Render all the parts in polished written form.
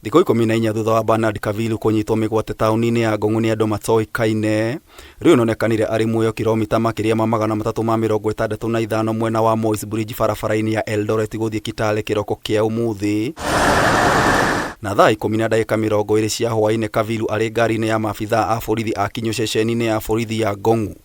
Thikũ 14 thutha wa Bernard Kavilu kũnyitwo mĩgwate taũni-inĩ ya Ngong'u nĩ andũ matoĩkaine, rĩu nĩonekanire arĩ muoyo kiromita makĩria ma 365 mwena wa Moi's Bridge barabara-inĩ ya Eldoret gũthiĩ Kitale kĩroko kĩa ũmũthĩ. Na thaa 10:20 cia hwaĩ-inĩ Kavilu arĩ ngari-inĩ ya maabithaa a borithi akinyio ceceni-inĩ ya borithi ya Ngong'u.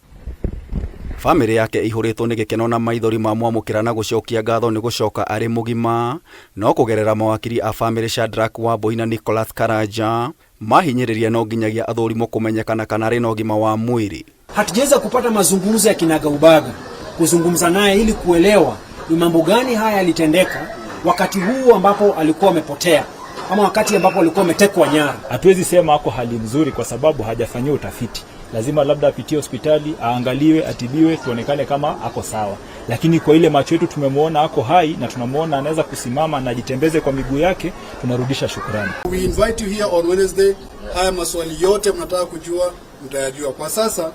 Famĩlĩ yake ĩihũrĩtwo nĩ gĩkeno na maithori ma mwamũkĩra na gũcokia ngatho nĩ gũcoka arĩ mũgima, no kũgerera mawakiri a famĩlĩ Shadrack Wambui na Nicholas Karanja, mahinyĩrĩria no nginyagia athũrimwo kũmenyekana kana arĩ na ũgima wa mwĩrĩ. Hatujaweza kupata mazungumzo ya kinagaubaga kuzungumza naye ili kuelewa ni mambo gani haya yalitendeka wakati huu ambapo alikuwa amepotea ama wakati ambapo alikuwa ametekwa nyara. Hatuwezi sema ako hali nzuri kwa sababu hajafanyiwa utafiti. Lazima labda apitie hospitali, aangaliwe, atibiwe, tuonekane kama ako sawa. Lakini kwa ile macho yetu tumemwona ako hai na tunamwona anaweza kusimama na ajitembeze kwa miguu yake, tunarudisha shukrani. We invite you here on Wednesday. Haya maswali yote mnataka kujua mtayajua. Kwa sasa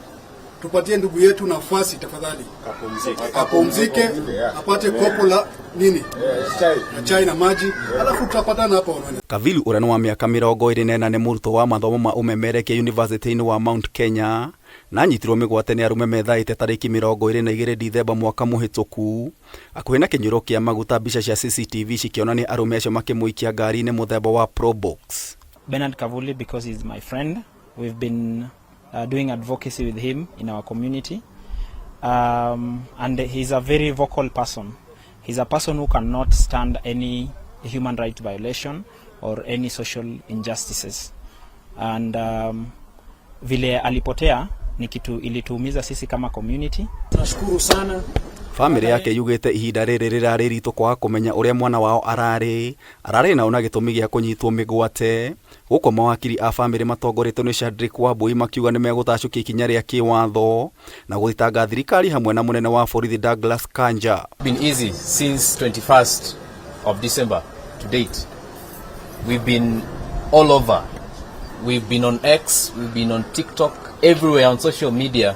tupatie ndugu yetu nafasi tafadhali, apumzike, apate kopo la nini na chai na maji, alafu tutapatana hapa on Wednesday. Kavilu ũrĩa nĩ wa mĩaka 24 nĩ mũrutwo wa mathomo ma ũmemerekia University-inĩ wa Mount Kenya na anyitirwo mĩgwate nĩ arũme methaĩte tarĩki 22 Dithemba mwaka mũhĩtũku hakuhĩ na kĩnyuĩro kĩa maguta. Mbica cia CCTV cikĩonania arũme acio makĩmũikia ngari-inĩ mũthemba wa Probox. Bernard Kavuli because he's my friend. We've been doing advocacy with him in our community. And he's a very vocal person. He's a person who cannot stand any human rights violation or any social injustices. And vile alipotea ni kitu ilituumiza sisi kama community. Tunashukuru sana. Famĩlĩ yake yugĩte ihinda rĩrĩ rĩrarĩ ritũ kwaga kũmenya ũrĩa mwana wao ararĩ nao na gĩtũmi gĩa kũnyitwo mĩgwate. Gũkũ mawakiri a famĩlĩ matongoretio nĩ Shadrick Wambui makiuga nĩ megũtacũkia ikinya rĩa kĩwatho na gũthitanga thirikari hamwe na mũnene wa borithi Douglas Kanja. Been easy since 21st of December to date. We've been all over. We've been on X, we've been on TikTok, everywhere on social media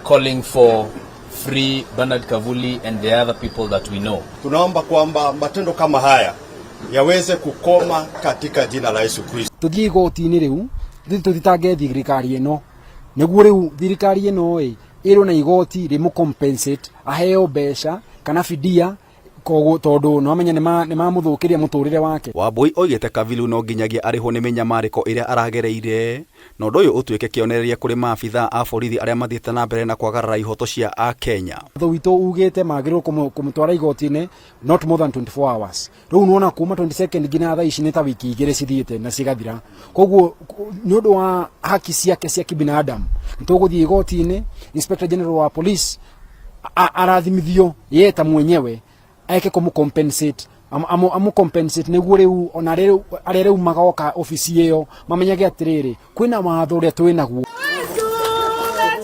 calling for free Bernard Kavuli and the other people that we know. Tunaomba kwamba matendo kama haya yaweze kukoma katika jina la Yesu Kristo. Tuthiĩ igoti-inĩ rĩu, tũthiĩ tũthitange thirikari ĩno, nĩguo rĩu thirikari ĩno ĩ ĩrwo na igoti rĩmũ compensate, aheo mbeca kana fidia, koguo tondũ nĩwamenya nĩmamũthũkĩria mũtũrĩre wake. Wambui oigĩte Kavilu no nginyagia arĩhwo nĩ mĩnyamarĩko ĩrĩa aragereire na ũndũ ũyũ ũtuĩke kĩonereria kũrĩ maabithaa a borithi arĩa mathiĩte na mbere na kwagarara ihoto cia Akenya. Watho witũ ugĩte magĩrĩirwo kũmũtwara igoti-inĩ not more than 24 hours. Rĩu nĩwona kuma 22nd nginya thaa ici nĩ ta wiki 2 cithiĩte na cigathira. Koguo nĩ ũndũ wa haki ciake cia kibinadamu nĩtũgũthiĩ igoti-inĩ. Inspector General wa Police arathimithio ye ta mwenyewe eke kũmũ compensate, amu compensate, nĩguo rĩu ona rĩu arĩa rĩu magoka obici ĩyo mamenyage atĩrĩrĩ, kwĩna watho ũrĩa twĩnaguo.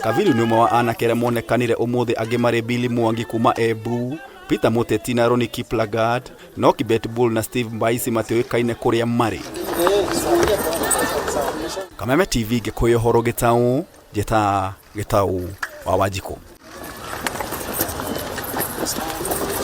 Kavilu nĩ ũmwe wa anake arĩa monekanire ũmũthĩ, angĩ marĩ Billy Mwangi kuma Embu, Peter Muteti na Ronnie Kiplagat, no Kibet Bull na Steve Mbaisi matiũĩkaine kũrĩa marĩ. Kameme TV Gĩkũyũ, Horo Gĩtaũ, njĩta Gĩtaũ wa Wanjikũ.